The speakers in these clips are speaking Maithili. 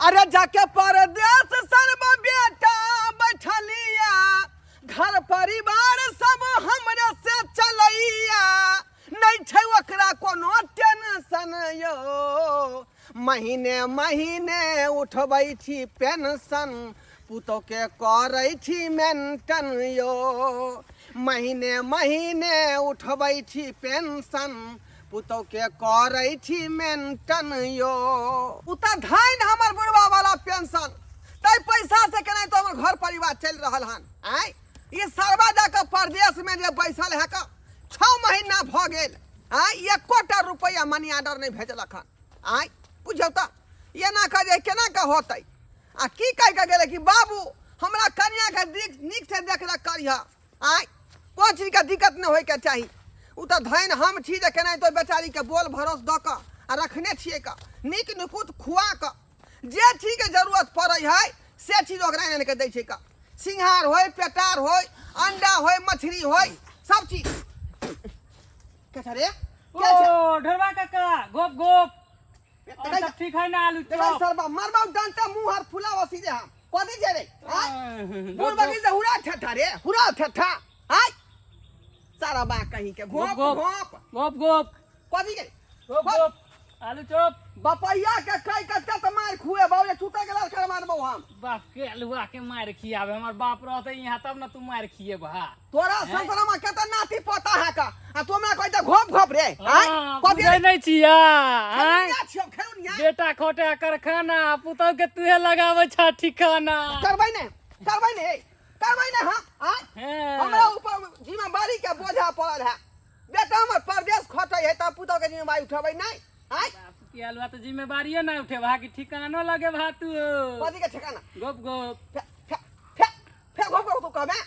अरे जाके परदेश सर्व बेटा बैठलिया, घर परिवार सब हमरे से चलैया, नहीं छै ओकरा कोनो टेंशन यो। महीने महीने उठबै छी पेंशन, पुतोह के करै छी मेंटन यो। महीने महीने उठबै छी पेंशन, पुतोह के करै छी मेंटन यो। उ तऽ धनि हमर बुढ़वा वाला पेंशन, तै पैसा से केनाहितो हमर घर परिवार चलि रहल हन। आँय, ई सरवा जाकऽ परदेश में जे बैसल है कऽ 6 महीना भऽ गेल, आँय, एकोटा रुपैआ मनी ऑर्डर नहि भेजलक हन। आँय, बुझियौ तऽ एना कऽ जे केना कऽ होतै। आ की कहि कऽ गेलै कि बाबू हमरा कनियाके नीक से देखरेख करिह, आँय, कोन चीजके दिक्कत नहि होइके चाही। ओ तऽ धनि हम छी जे केनाहितो बेचारीके बोल भरोस दऽ कऽ आ रखने छियै कऽ, नीक निकुत खुआ कऽ जे चीजके जरूरत पड़ै है से चीज ओकरा आनि कऽ दै छै कऽ। सिंघार होय, पेटार होय, अंडा होय, मछली होय, सब चीज। के छै रे? के छै? ओ ढोरबा काका, गोप गोप। और सब ठीक है ना? आलू देखै चॉप सरबा मरबा डंटा मुंह हाथ फुलावा सीधे हम। कथी छै रे? आय बुढ़ बगी से हुरा ठट्ठा रे, हुरा ठट्ठा। आय सारा बा कहीं के घोप गोप। घोप। गोप गोप। कथी के? गोप गोप आलू चॉप। बपैया के कई कच्चा त मार खुए बाबू, चूते के लाल कर मारबो हम। बाप के आलूआ के मार खियाबे, हमर बाप रहते यहाँ तब ना तू मार खिएबा। तोरा ससुरा में केतना नाती पोता है का, आ तू हमरा कहै छ घोप घोप रे? आय हाँ, कथी बुझै नहीं छिया, आय? खेलुनिया छियौ, खेलुनिया। बेटा खोटे कारखाना, पुतहु के तुहे लगाबै छ ठिकाना। करबै ने, करबै ने, करबै ने हम। आय हैं। हमरा ऊपर जिम्मेवारी के बोझा पड़ल है, बेटा हमर परदेश खटै है त पुतहु के जिम्मेवारी उठेबै नहीं। आय बाप के आलुआ तो जिम्मेवारिये ना उठेबा कि ठिकानो लगेबा तू। कथी के ठिकाना? गोप गोप। फे फे फे फे घोप घोप तू कहबे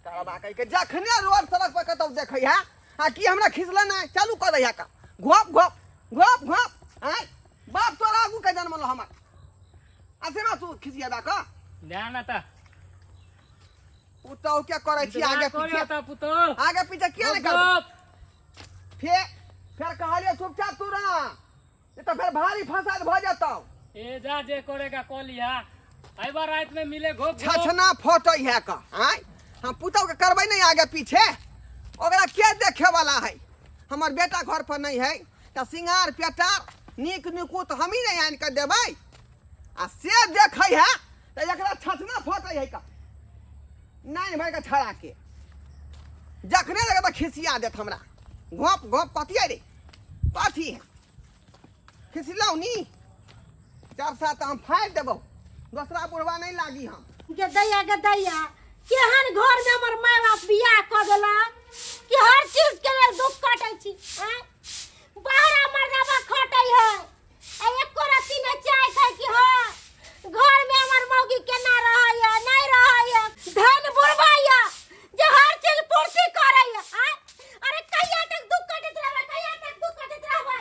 करबा कहि के जखने रोड सड़क पर कतौ देखै है आ कि हमरा खिसले नहि चालू कऽ दै है का घोप घोप घोप घोप। आय बाप तोरा आगू के जन्मल हमर, आ से तू खिसियेबा का? ध्यान ना त पुतहु के करै छी आगे पीछे। त पुतहु आगे पीछे किया नहि गोप करबै? गोप। फेर फेर कहलियै चुपचाप तू रह, नहीं तो फिर भारी फसाद भ जेतौ। ए जा जे करेगा कऽ लिहा, अइबा रात में मिले घोप घोप। छछना फटै है का। आय हम पुतहु के करबै नहीं आगे पीछे, ओकरा के देखे वाला है? हमर बेटा घर पर नहीं है त सिंगार पेटार नीक निकुत हमही नहीं आनि के देबै, आ से देखै है त एकरा छछना फटै है का नहीं भाई का छड़ा के जखने लगे त खिसिया देत हमरा घोप घोप। कथी है रे? कथी है? खिसिलौ नी चार सात हम फाड़ि देबौ, दोसरा बुढ़वा नहीं लागी हम। गदैया गदैया, केहन घर में हमर माय बाप बियाह कऽ देलक कि हर चीज के लेल दुख कटै छी। आँय, बाहरा मर्दाबा खटै है आ एको रत्ती नहि चाय खाय कि हाँ घर में हमर मौगी केना रहै है नहीं रहै है। धन बुढ़वा है जे हर चीज पूर्ति करै है। आँय, अरे कहिया तक दुख कटैत रहबै, कहिया तक दुख कटैत रहबै?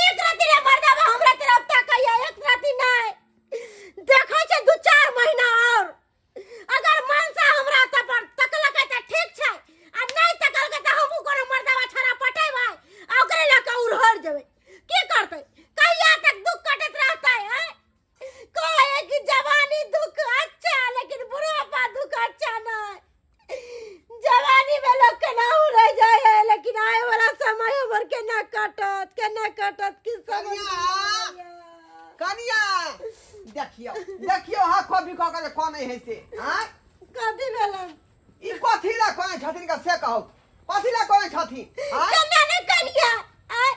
एक राति रे मर्दाबा हमरा तरफ ताकैया, एक राति नहि देखै छै। 2-4 महीना और अगर मनसा हमरा त पर तकलकै त ठीक छै, आ नहि तकलकै त हमहूँ कोनो मर्दाबा छड़ा पटेबै आ ओकरे लऽ कऽ उड़हर जेबै। की करतै? कहिया तक दुख कटैत रहतै? आँय, कहे कि जवानी दुख अच्छा, लेकिन बुढ़ापा दुख अच्छा नहीं। जवानी में लोग केनाहू रह जाए है, लेकिन आए वाला समय हमर केना कटत, केना कटत कि समझ कनिया! नहीं आया। कनिया देखियौ देखियौ, हाँ खोबी कऽ के कोन है से? आँय, कथी भेलन? ई कथी ला कहै छथिन का से कहू, कथी ला कहै छथिन? आँय, केना ने कनिया? आँय,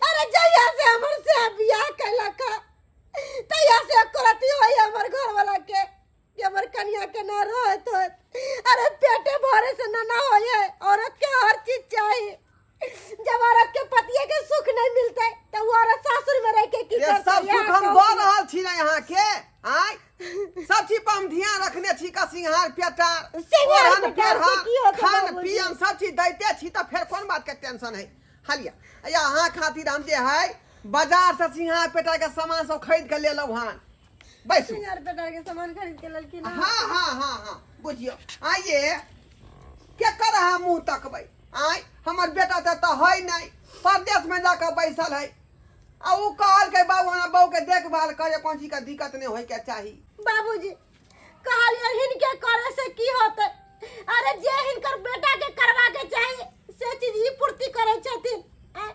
अरे जहिया से हमर से बियाह कैलक तहिया से एको रत्ती होइए हमर घरवाला के कि हमर कनिया केना रहत होत। अरे पेटे भरे से ना ना होइए, औरत के हर चीज चाहिए। जब औरत के पतिये के सुख नहीं मिलते तो वो औरत सासुर में रह के की ये करते? सब सुख हम दऽ रहल छी ना यहाँ के। आँय, सब चीज पर हम ध्यान रखने छी का, सिंघार पेटार, सिंघार ओढ़न पेटार से पेढ़न, की होतै खान बाबूजी? पियन सब चीज दैते छी, तऽ फेर कोन बात के टेंशन है? हालिया या अहाँ खातिर हम जे है बाजार से सिंघार पेटार के सामान सब खरीद के लेलहुँ हन। बैसू। सिंगार पेटार के सामान खरीद के ललखिन? हाँ हाँ हाँ हाँ, बुझियौ। आइए केकर अहाँ मुँह तकबै? आँय, हमर बेटा तऽ एतऽ है नहि, परदेशमे जाकऽ बैसल है, आ ओ कहलकै बाबू के देखभाल करे, कोन चीज के दिक्कत नहीं होय के चाही। बाबूजी कहलियै हिनके करे से की होतै? अरे जे हिनकर बेटा के करवा के चाही से चीज ई पूर्ति करै छथिन। आँय?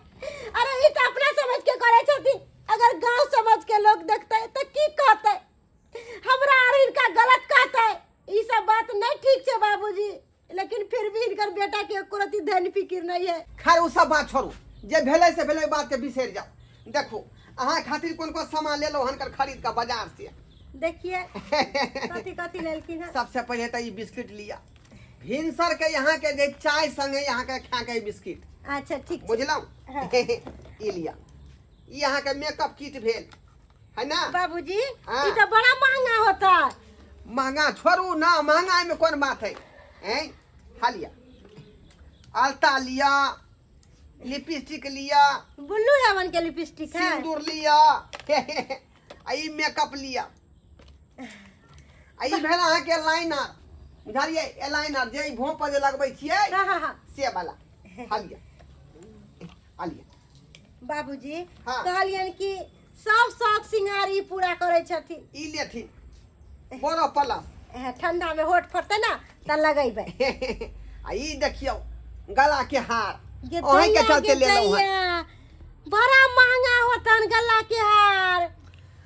अरे ई तऽ अपना समझ के करै छथिन, अगर गांव समझ के लोग देखतै तऽ की कहतै? हमरा आर हिनका गलत कहतै। ई सब बात नहीं ठीक छै बाबूजी, लेकिन फिर भी हिनकर बेटा के एको रत्ती धन फिकिर नहीं है। खैर ओ सब बात छोड़ू, जे भेलै से भेलै, बात के बिसरि जाउ। देखू अहाँ खातिर कोन कोन सामान लेलहुँ हनकर खरीद कऽ बाजार से। देखिए कथी कथी लेलखिन हन। सबसे पहिले तऽ ई बिस्किट लिअ, भिनसर के यहाँ के जे चाय संगे यहाँ के खा के ई बिस्किट। अच्छा ठीक छै। बुझलहुँ? हाँ। ई लिअ, ई अहाँ के मेकअप किट भेल है ना। बाबूजी हाँ। ई तो बड़ा महंगा होता है। महंगा छोड़ू ना, महंगा में कौन बात है? हैं, हा लिया, अलता लिया, लिपस्टिक लिया, बुल्लू रावण के लिपस्टिक है, सिंदूर लिया, आ ई मेकअप लिया, आ ई भेल अहाँके लाइनर, बुझलियै? लाइनर जे ई भों पर जे लगबै छियै हाँ हाँ हाँ से वाला। हा लिया, आ लिया। बाबूजी हाँ। कहलियनि कि सब शौक सिंगार ई पूरा करै छथिन। ई लेथिन बड़ो प्लस। एह, ठंडा में होठ फटतै ना तऽ लगेबै। आ ई देखियौ गला के हार, गे अहीं के दैया, चलते गे लेलहुँ हन। दैया, बड़ा महंगा होतन गला के हार।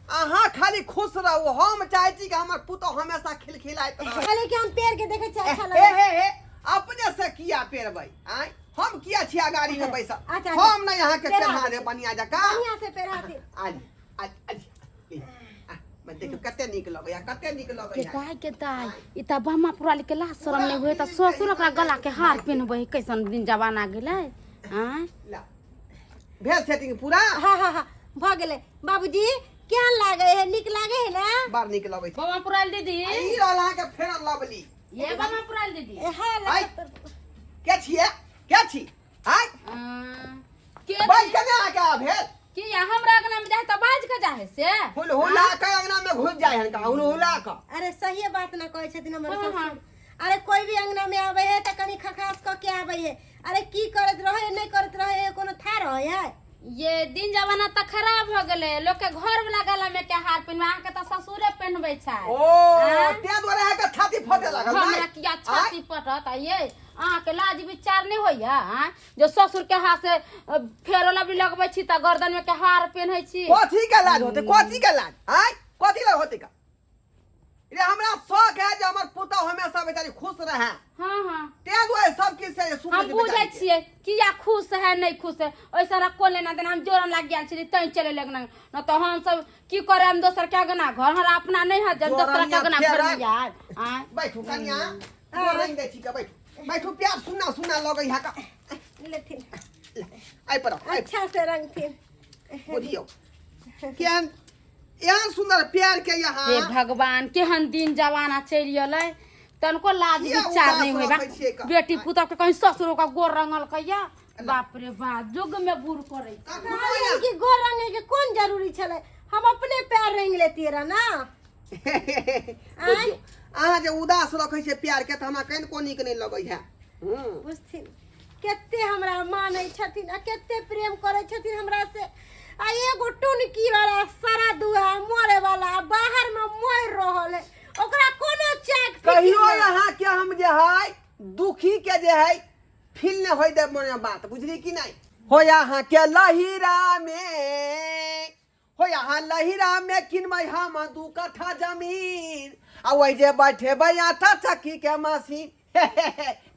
अहाँ खाली खुश रहू, हम चाहै छी कि हमर पुतोह हमेशा खिलखिलाइत रहै। कहलियै कि हम पेड़ के देखै छियै अच्छा हे लगै। हे हे, अपने से किया पेरबै? आँय, हम किया छियै गाड़ी में बैसल? अच्छा, अच्छा। हम नहीं यहाँ के पेरा पेन्हा दे। दे बढ़िया जकाँ। बढ़िया से पेरा दे। आली आली आली ली, आ, मैं देखियो कते नीक लगैया, कते नीक के लगैया। दाय के दाय, ई त बहमा पुराली के लाज शरम नहीं हुए त ससुर ओकरा गला के हार पेनबै, कैसन दिन जमाना गेलै? आँय ला भेल सेटिंग पूरा? हाँ हाँ हाँ भऽ गेलै। बाबूजी केहन लागे है? नीक लागे है ना? बड़ नीक लगै छै। बहमा पुराली दीदी, आ ई रहल अहाँके फेर लवली। ये बहमा पुराली दीदी। ए, हाँ, आइ। लगत- के छियै? के छी? आइ के बाज के ने अहाँके आ भेल कि हमरा अंगना में जाए त बाज के जाए से हुलहुला के अंगना में घुस जाए हन का हुलहुला के। अरे सही बात ना कहै छथिन हमर हाँ, ससुर। हाँ। अरे कोई भी अंगना में आवे है त कनी खखास क के आवे है। अरे की करत रहे नहीं करत रहे है, कोनो था रहे है। ये दिन जमाना त खराब हो गेलै, लोग के घर वाला गला में के हार पहिनबै, अहाँ के त ससुरे पहिनबै छै। ओ आँय? ते दुआरे अहाँके छाती फटे लागल हमरा नहि? किया छाती पटत? आ ये अहाँके लाज विचार नहि होइया? आँय, जे ससुर के हाथ से फेरो लबड़ी लगबै छी त गर्दन में के हार पेन्है छी। कथी के लाज होते? कथी के लाज? आँय, कथी लाज होते का रे? हमरा शौक है जे हमर पुतहु हमेशा बेचारी खुश रहे। हाँ हाँ ते दुआरे सब किछु से सुख हम छै बुझै बेचारी के। छियै किया खुश है नहीं खुश है, ओहिसँ हमरा कोन लेना देना। हम जोरन लागि गेल छली तैं चले लगना न तऽ हम सब की करे, हम दोसर के अंगना घर हमरा अपना नहीं है, जब दोसर के अंगना घर में जाए। आँय बैठू कनिया, गोर रंग दै छी के, बैठू बैठू। प्यार सुना सुना लगै है का। लेथिन। आइ पर आउ, आइ। अच्छा से रंगथिन। बुझियौ केहन एहन सुंदर प्यार के यहाँ। हे भगवान, केहन दिन जमाना चलि गेलै, तनको लाज किया विचार उदास नहीं होय रखै छियै का? बेटी पुतहु के कहीं ससुर का गोर रंगल कैया, बाप रे बाप, युग में बुर करै। कहलियनि कि गोर रंगे के कोन जरूरी छलै, हम अपने पैर रंग लेतियै रह ना। बुझियौ अहाँ जे उदास रखै छियै प्यार के तऽ हमरा कनिको नीक नहि लगै है। बुझथिन कते हमरा मानै छथिन आ कते प्रेम करै छथिन हमरा से, आ एगो टुनकी वाला सारा दुआ मरे वाला बाहर में मर रहल है, ओकरा कोनो चेक फिकिर कहियो नहि। अहाँ के हम जे है दुखी के जे है फील नहि होय देब मने, बात बुझली कि नहि? हो अहाँ के लहिरा में, हो यहाँ लहिरा में किनबै हम 2 कट्ठा जमीन, आ ओहि जे बैठेबै आटा चक्की के मशीन।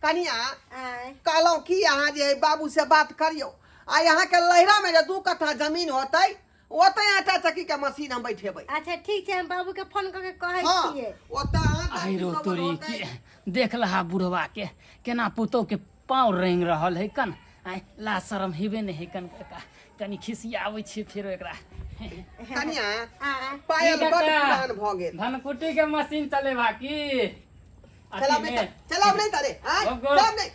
कनिया आँय। कहलहुँ कि अहाँ जे बाबू से बात करियौ, आ यहाँ के लहिरा में जे 2 कट्ठा जमीन होतै ओतै आटा चक्की के मशीन हम बैठेबै। अच्छा ठीक छै, हम बाबू के फोन कऽ के कहै हाँ, छियै। ओतऽ आटा आइ रो सब तोरी होतै। की देख लहा बुढ़वा के केना पुतोह के पाँव रेंग रहल है कन। आइ ला शरम हेबे नहि है कन, काका कनि खिसियाबै छियै फेरो एकरा। कनिया आँय। पायल की बड काका? पुरान भऽ गेल। धनकुट्टी के मशीन चलेबा की चलाब अथी नहि में? चलाब नहि तारे, आँय? गप गप। चलाब नहि।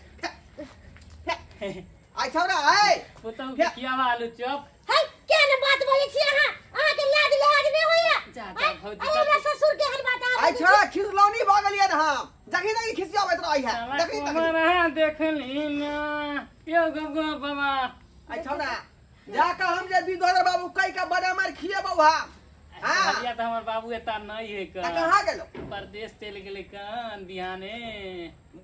आइ छौड़ा आइ पुतहु के खियाबा आलू चॉप। है केहन बात बजै छी अहाँ? अहाँके लाज लिहाज नहि होइया? जा, जा, आँय? भौजी, अरे हमरा ससुर के एहन बात अहाँ आइ बजै छौड़ा खिसलौनी भऽ गेलियै ने हम, जखनी तखनी खिसियाबैत रहै है, साला जखनी तखनी। कोमरा देखली ना यौ गप गप बाबा। आइ छौड़ा जाकऽ हम जे विधोर बाबू कहि के बड़े मार खिएबौ हम। हाँ। कहलिया तऽ हमर बाबू एता नहीं है तऽ का कहाँ गेलो परदेश चलि गेलै कन बिहाने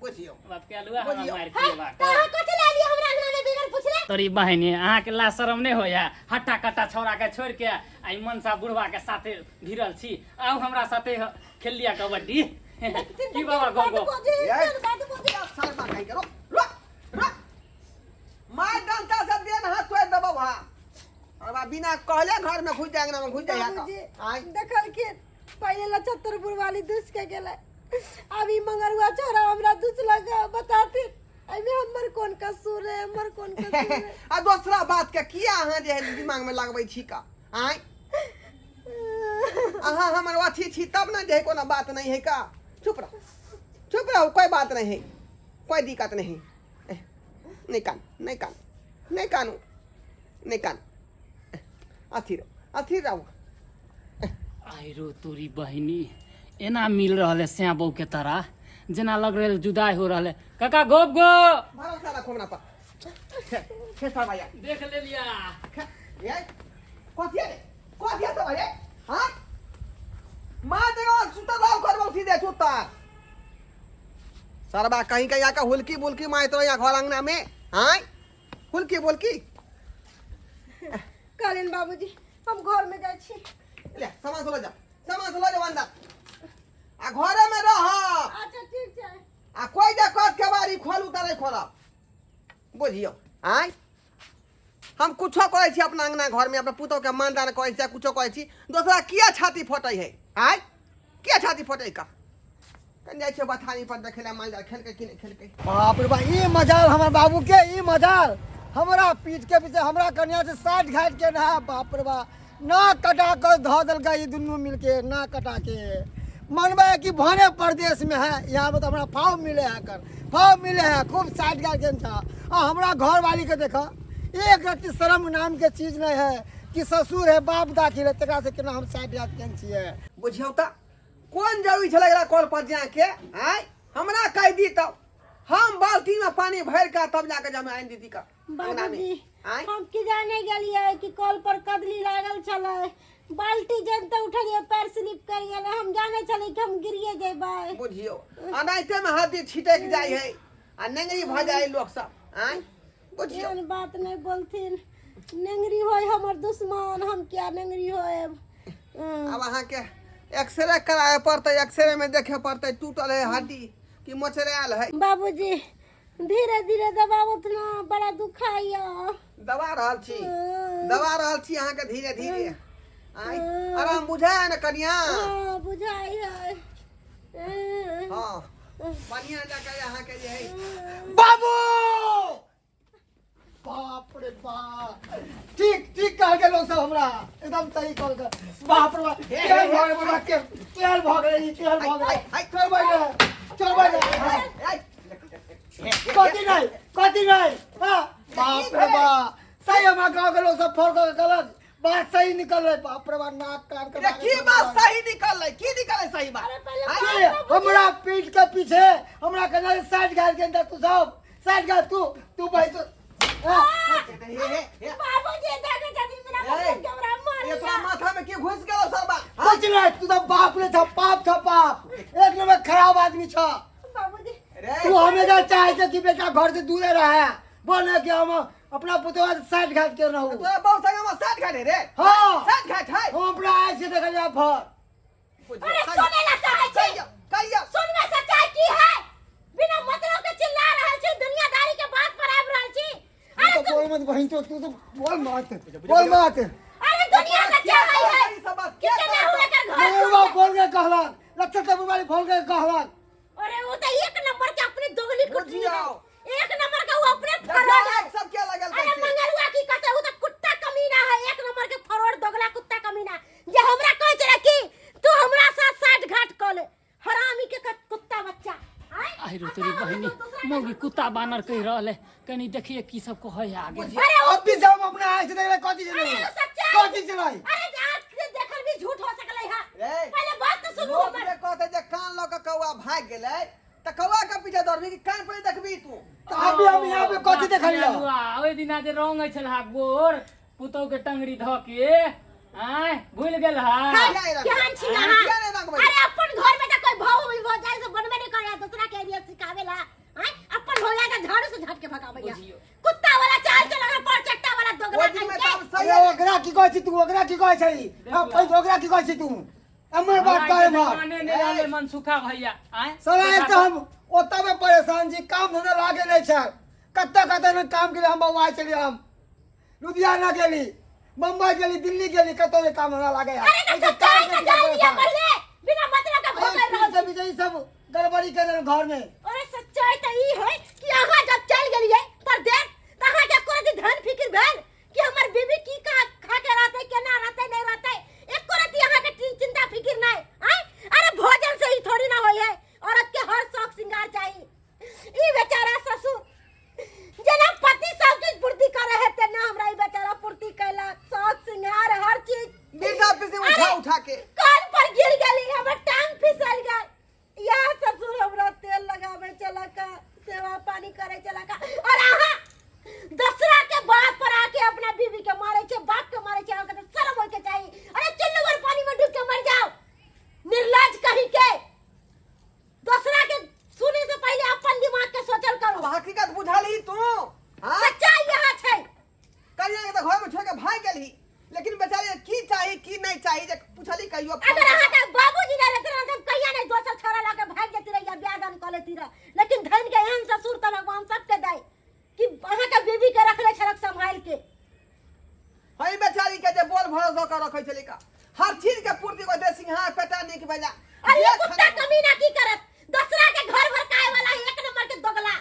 बुझियौ बाप के अलुआ हमरा बुझियौ। मारि हाँ, खिएबाक तऽ अहाँ कथी लए एलियै हमरा अंगना में बिगर पुछले तोरी बहिनी अहाँके ला शरम नहि होइया हट्टा कट्टा छौड़ा के छोड़ि के आ ई मनसा बुढ़वा के साथे भिड़ल छी आउ हमरा साथे खेल लिया कबड्डी की बाबा गो गो ये। सार कहीं करो रुक रुक मार डंटा से देन हाथ तोड़ देबौ हा और बा बिना कहले घर में घुस जाए अंगना में घुस जाए बाबूजी आय देखलखिन पहिले लछत्तरपुर वाली दुस के गेलै अब ई मंगरुआ छोरा हमरा दुसलक बताथिन एहिमे हमर कोन कसूर है हमर कोन कसूर है आ दोसरा बात के किया अहाँ जे है दिमाग में लगबै छी का आय अहाँ हमर अथी छी तब ने जे है कोनो बात नहीं है का चुप रहो चुप रहो कोई बात नहीं है कोई दिक्कत नहीं है नहीं कान नहीं कान नहीं कानू नहीं कान अथी रहो अथी रहो आइरो तोरी बहिनी एना मिल रहल है श्या बहू के तरह जेना लग रहल जुदाई हो रहल है काका गोप गो भरोसा रखो हमरा पर खे सर भैया देख ले लिया खे ये कथी है कथी है तो भैया हां मार देगा सुता दाव करबो सीधे सुता सरबा कहीं कहीं आके हुलकी बुलकी मारत रहो यहाँ घर अंगना में हाँ हुलकी बुलकी कहलिन बाबूजी हम घर में जाइ छी ले सामान सुलो जा सामान सुलो जा अंदर आ घरे में रह अच्छा ठीक छै आ कोई जे कत के बारी खोलू त नहीं खोलब बुझियो आय हम कुछो करै छी अपना अंगना घर में अपना पुतोह के मानदान करै छी कुछो करै छी दोसरा किया छाती फटै है आय किया छाती फटै का कन जाइ छै बथानी पर देखै लए माल जाल खेलकै कि नहि खेलकै बाप रे बा ई मजाल हमर बाबू के ई मजाल हमरा पीठ के पीछे हमरा कन्या से साठ घाट के ना बाप रे बा ना कटा कर धऽ देलकै ई दुनू मिलके ना कटा के मनबै कि भने परदेश में है यहाँ पर तो हमरा फाव मिले है कर फाव मिले है खूब साठ घाट के था आ हमरा घर वाली के देखा एक रत्ती शर्म नाम के चीज नहीं है कि ससुर है बाप दाखिल है तकरा से केना हम साठ घाट के छियै बुझियौ तऽ कोन जरूरी छलै एकरा कल पर जाके आँय हमरा कहि दी तब हम बाल्टी में पानी भरि कऽ तब जाके जमा आनि दीदी का अंगना में बाबूजी आँय हम की जाने गेलियै कि कल पर कदली लागल छलै बाल्टी जनते उठलियै पैर स्लिप कर गेलै हम जाने छलियै कि हम गिरिए जेबै बुझियौ अनाइते में हड्डी छिटक जाइ है आ नेंगरी भऽ जाइ लोक सब आँय बुझियौ एहन बात नहि बोलथिन नेंगरी होय हमर दुश्मन हम किया नेंगरी होएब आब अहाँके एक्सरे कराए पड़तै एक्सरे में देखे पड़तै टूटल है हड्डी कि मोचरायल है बाबूजी धीरे धीरे दबावत ना बड़ा दुखाइया दबा रहल छी दबा रहल छी अहाँके धीरे धीरे आँय आराम बुझाय ने कनिया हाँ बुझाइ है हाँ बढ़िया जकाँ अहाँके जे है बाबू बाप रे बाप ठीक ठीक कहल के लोग सब हमरा एकदम सही कहल के बाप रे बाप तेल भऽ गेलै बाबा के तेल भऽ गेलै ई तेल भऽ गेलै चल बैठ चल बैठ कथी नहीं कथी नहीं हाँ बाप रे बाप सही हमरा गाँव के लोग सब फोन करके कहलक बात सही निकल रहे बाप रे बाप नाक कान के रे की बात सही निकललै की निकललै सही बात अरे पहले कि हमरा पीठ के पीछे हमरा कन्या साइड घाट के अंदर तू सब साइड घाट तू तू भाई तो हाँ, हे हे हे बाबूजी देखे छथिन बिना ए, मतलब के हमरा मार ये तोरा माथा में की घुस गेलो सरबा कुछ नहीं तू तो बाप रे था पाप था पाप एक नंबर खराब आदमी छ बाबूजी रे तू हमेशा चाहे छे कि बेटा घर से दूरे रहे बोले कि हम अपना पुतवा से साइड घाट के रहू तोरा बाप संग हम साथ घाट रे हाँ साथ घाट है हम अपना आँख से देखल जा भर अरे सुने ला चाहे छी कहियो कहियो सुनमे सच्चाई की है बिना मतलब के चिल्ला रहल छी दुनियादारी के बात पर आबि रहल छी तू अरे तो तुम बोल मत बहन तो तू तो बोल मत बोल मत अरे दुनिया का चाहे है ई सब बात कि केना हुए कर घर मेरे बाप फोन के कहलक लक्षण तब मोबाइल फोन के कहलक अरे वो तो एक नंबर के अपने दोगली कुटनी है बुझियो। एक नंबर का वो अपने फरोड़ है सब क्या लगल अरे कैसे मंगरुआ की कहते वो तो कुत्ता कमीना है एक नंबर के फरोड़ दोगला कुत्ता कमीना जे हमरा कहै छले कि तू हमरा साथ साठ घाट क ले हरामी के कुत्ता बच्चा आय आहि रो तोरी बहिनी मौगी कुत्ता बानर कहि रहल है कनी देखिए की सब कहै है आगे अरे वो अब भी जब हम अपना आँख से देखले कथी अरे चलाई वो सच्चाई कथी चलाई अरे आँख से देखल भी झूठ हो सकलै है रे। पहले बात तो सुनू लोक हमर जे कहते जे कान लऽ कऽ कौआ भागि गेलै तऽ कौआ के पीछे दौड़बी कि कान पर देखबी तू तो अभी हम यहाँ पे कथी देखलियो ओहि दिना जे रंग छल हा गोर पुतौ के टंगड़ी धऽ के आय भूल गेल हा केहन छी अहाँ? किया नहि रंगबै? अरे अपन घर में त कोई भाव भौ जाय से बनबे नहीं करे दूसरा के एरिया सिखावेला आय अपन भौजा के झाड़ू से झाड़ के भगावैया बुझियो। कुत्ता वाला चाल चलाना पर चट्टा वाला दोगला ओहि दिन में कहीं तऽ के। हम सही अरे ओकरा की कहै छी तू ओकरा की कहै छी हां पैघ ओकरा की कहै छी तू हमर बात हमरा करे के मार जमाने नहि रहलै मनसुखा भैया आय साला एक तऽ हम ओतऽ में परेशान छी काम धंधा लागे नहि छै कतऽ कतऽ ने काम के लिए हम बौआ छलियै हम लुधियाना गेली बम्बई गेली दिल्ली गेली कतौ नहि काम धंधा लागे अरे तो सच्चाई तो जान लिया पहले बिना मतलब के भोगल रहो सब ई सब गड़बड़ी कर देलहुँ घर में। अरे सच्चाई तो ई है कि अहाँ जब चल गेलिए परदेश त अहाँ के एको रति धन फिक्र भेल कि हमर बीबी की कहा खा के रहते केना रहते नहीं रहते एको रति अहाँ के चिंता फिक्र नहीं आय अरे भोजन से ही थोड़ी ना होई है औरत के हर शौक श्रृंगार चाहिए ई बेचारा ससुर जेना पति सब चीज पूर्ति करे है तेना हमरा ई बेचारा पूर्ति कैलक शौक श्रृंगार हर चीज बिरधा पीसे उठा अरे, उठा के कान पर गिर गेली हमर टांग फिसल गेल या ससुर हमरा तेल लगावे चलक सेवा पानी करे चलक और अहाँ दसरा के बात पर आके अपना बीवी के मारे छे बाप के मारे छे अहाँके तऽ शर्म होय के चाही अरे चुल्लू भर पानी में डूब के मर जाओ निर्लज कहीं के दोसरा के सुने से पहले अपन दिमाग के सोचल करू अब हकीकत बुझलही तू हाँ सच्चाई यहाँ छै कनिया के तऽ घर में छोड़ के भाग गेलही लेकिन बेचारी के की चाही की नहीं चाही जे पूछली कहियो अगर अहाँ के बाबूजी नहीं रहते ना तो कहिया नहीं दोसर छोरा ला के भाग जेती रही या ब्याह दान कऽ लेती रह लेकिन धन के एहन ससुर तऽ भगवान सबके दे कि अहाँ के बीवी के रखले छलक संभाल के हई बेचारी के जे बोल भरोस दऽ के रखै छलै का हर चीज के पूर्ति कऽ दे सिंहार पेटा नीक भेला अरे ये कुत्ता कमीना की करत दूसरा के घर भड़काए वाला है एक नंबर के दोगला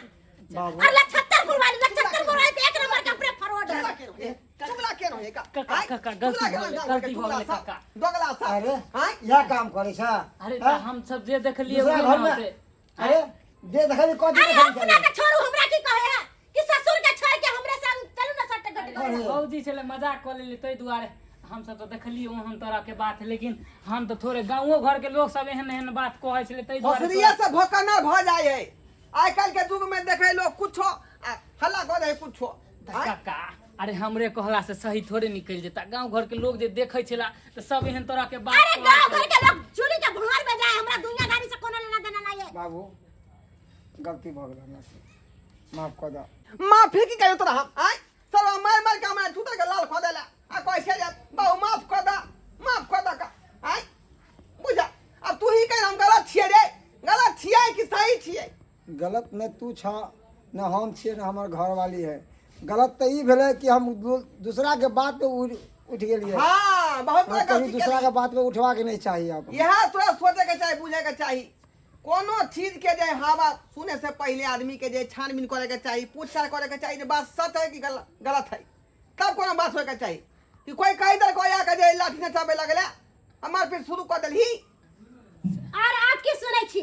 बाबू। और लछत्तरपुर वाली लछत्तरपुर वाली तो एक नंबर के अपने फरवड है चुगला के रहे का काका, आय, काका, गलती चुगला के भऽ गेलै, रहे, गलती भऽ चुगला गेलै, सब, काका। दोगला सब अरे आय इएह काम करै छ अरे तऽ हम सब जे देखलियै दूसरा उहे घर ने में होतै। अरे जे देखली कथी अरे देखली अपना के छोड़ू हमरा की कहे है कि ससुर के छोड़ के हमरे संग चलू ना सट्टे घट अरे। भौजी छलै मजाक कऽ लेली ताहि दुआरे हम सब तऽ देखलियै ओहन तरह के बात लेकिन हम तऽ थोड़े गाँवो घर के लोग सब एहन एहन बात कहै छलै ताहि दुआरे हौसरिया से भोकना भऽ जाइ है आइ काल्हि के युग में देखे लोग कुछो आ, हल्ला कऽ दे कुछो तऽ आँय? काका अरे हमरे कहला से सही थोड़े निकलि जेता गाँव घर के लोग जे देखै छला तऽ सब एहन तरह के बात अरे कहै गांव छलै। घर के लोग चूली के भोर में जाए हमरा दुनियादारी से कोनो लेना देना नहीं है बाबू गलती भऽ गेल हमरा से माफ कऽ दऽ माफी की कहियो तोरा हम आय सरवा मार मार के हमरा छूटर के लाल कऽ देला आ कहै छै जे बाबू माफ कऽ दऽ माफ कऽ दऽ का आय बुझा अब तू ही कह हम गलत छियै रे गलत छियै कि सही छियै गलत नहि तू छह ने हम छियै ने हमर घरवाली है गलत तऽ ई भेलै कि हम दूसराके बात पे उठि उठि गेलियै हाँ बहुत बड़ा कभी गलती दूसराके केली। बात पे उठबाके नहि चाही आब इएह तोरा सोचे के चाही बुझे के चाही कोनो चीज के जे हवा सुने से पहले आदमी के जे छानबीन करे के चाही पूछताछ करे के चाही जे बात सच है कि गलत है तब कोनो बात होए के चाही कि कोई कही दल कोई आके जे लाठी नचाबे लगले आ मारपीट शुरू कर देलही और आप की सुनै छी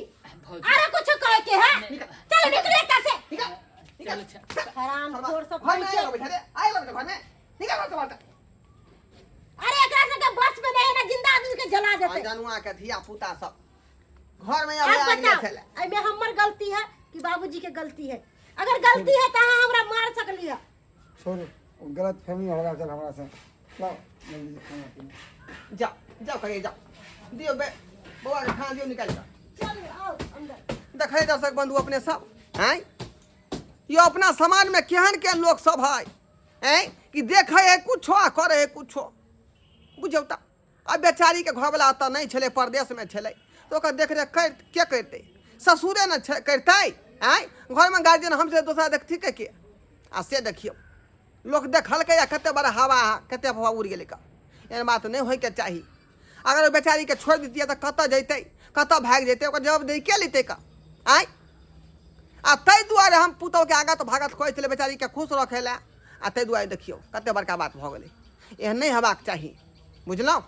भौजी। आरो कुछ कहे के है चलो निकलो एतऽ से निकल निकल चलो, हराम खोर सब घर में खाइ आए छै। बैठा रे आए बैठा घर में निकल घर से बाहर अरे एकरा सबके बस में नहीं है ना जिंदा आदमी के जला देते जनुआ के धिया पुता सब घर में आप आबे आगे बताओ छले एमे हमर गलती है कि बाबूजी के गलती है अगर गलती है तो अहाँ हमरा मार सकली है छोड़ू गलत फहमी हो गेल हमरा से लाओ जल्दी से खाना पीना जाओ जाओ कहिए जाओ दियो बे बौआ के खाना दियो निकाल के चलू आओ अंदर देखै दर्शक बंधु अपने सब हैं यो अपना समाज में केहन केहन लोग सब है हैं कि देखै है कुछो आ करै है कुछो बुझौ तऽ आ बेचारीके घरवला एतऽ नहि छलै परदेशमे छलै तऽ ओकर देखरेख कर के करितै ससुरे ने छै करितै आँय घरमे गार्जियन हमसे दोसरा देखती के के आ से देखियौ लोक देखलकै आ कतेक बड़ा हवा कतेक हवा उड़ि गेलै का एहन बात नहि होइके चाही अगर ओहि बेचारीके छोड़ि दितियै तऽ कतऽ जैतै कतऽ भागि जैतै ओकर जवाबदेही के लेतै का आँय आ ताहि दुआरे हम पुतहुके आगत भागत कहै छलै बेचारीके खुश रखै लए आ ताहि दुआरे देखियौ कतेक बड़का बात भऽ गेलै एहन नहि हेबाक चाही बुझलहुँ।